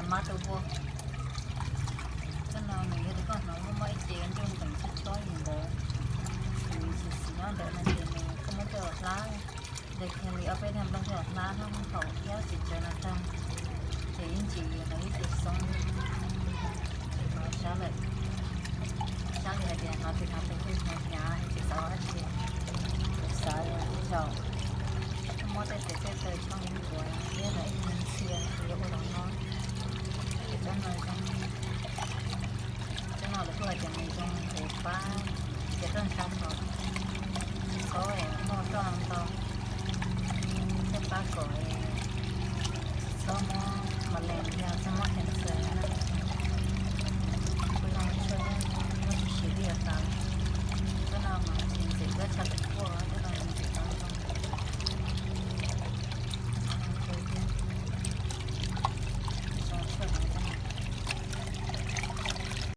Mab tus vua, koj no nws yog tias koj hnov muaj mob ib ce ntuj ntees tshab chob yus ntawd, nws xis xis nyob ntawd no ces nws koj muab coj los hlab, de kiag li ob peb dag nplooj coj los hlab hnub haus thiab.